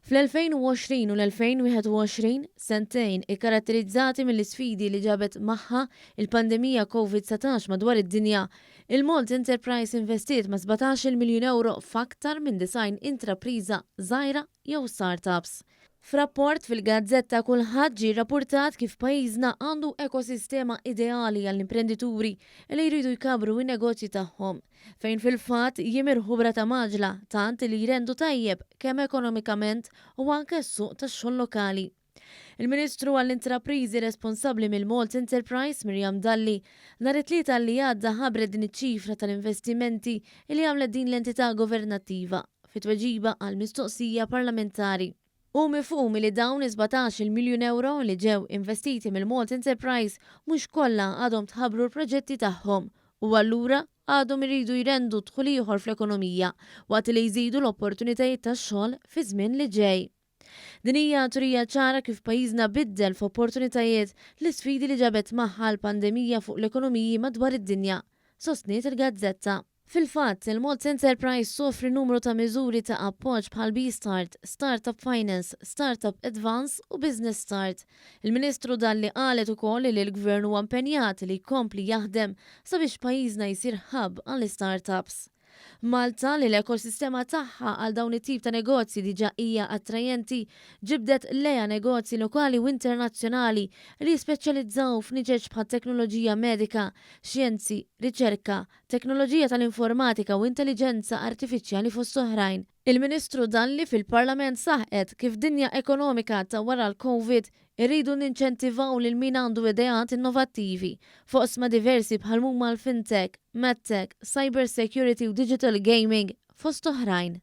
Fl-2020 u l-2021, sentejn ikkaratterizzati mill-isfidi li ġabet magħha il-pandemija Covid-19 madwar id-dinja, il-Malta Enterprise investiet ma' 17-il miljun ewro f'aktar minn 90 intrapriża żgħira jew startups. F'rapport fil-gazzetta Kullħadd ġie rrappurtat kif pajjiżna għandu ekosistema ideali għall-imprendituri li jridu jkabbru n-negozji tagħhom, fejn fil-fatt jimirħu b'rata mgħaġġla tant li jrendu tajjeb kemm ekonomikament u anke s-suq tax-xogħol lokali. Il-Ministru għall-Intrapriżi responsabbli mill-Malta Enterprise, Miriam Dalli, nhar it-Tlieta li għadda ħabbret din iċ-ċifra tal-investimenti li għamlet din l-entità governattiva. Fi tweġiba għal mistoqsija parlamentari. Hu mifhum li dawn is-17-il miljun ewro li ġew investiti mill-Malta Enterprise mhux kollha għadhom tħabbru l-proġetti tagħhom u allura għadhom iridu jrendu dħul ieħor fl-ekonomija waqt li jżidu l-opportunitajiet ta' xogħol fiż-żmien li ġej. Din hija turija ċara kif pajjiżna biddel f'opportunitajiet l-isfidi li ġabet magħha l-pandemija fuq l-ekonomiji madwar id-dinja, sostniet il-gazzetta. Fil-fatt, il-Malta Enterprise toffri numru ta' miżuri ta' appoġġ bħal B-Start, Startup Finance, Startup Advance u Business Start. Il-Ministru Dalli qalet ukoll li l-Gvern huwa impenjat li jkompli jaħdem sabiex pajjiżna jsir hub għall-istartups. Malta, li l-ekosistema tagħha għal dawn it-tip ta' negozji diġà hija attrajenti, ġibdet lejha negozji lokali u internazzjonali li jispeċjalizzaw f'niċeċ bħat-teknoloġija medika, xjenzi, riċerka, teknoloġija tal-informatika u intelliġenza artifiċjali fost oħrajn. Il-Ministru Dalli fil-Parlament saħqet kif f'dinja ekonomika ta' wara l-Covid irridu ninċentivaw lil min għandu ideat innovattivi f'oqsma diversi bħal m'huma l-fintech, medtech, cyber security u digital gaming fost oħrajn.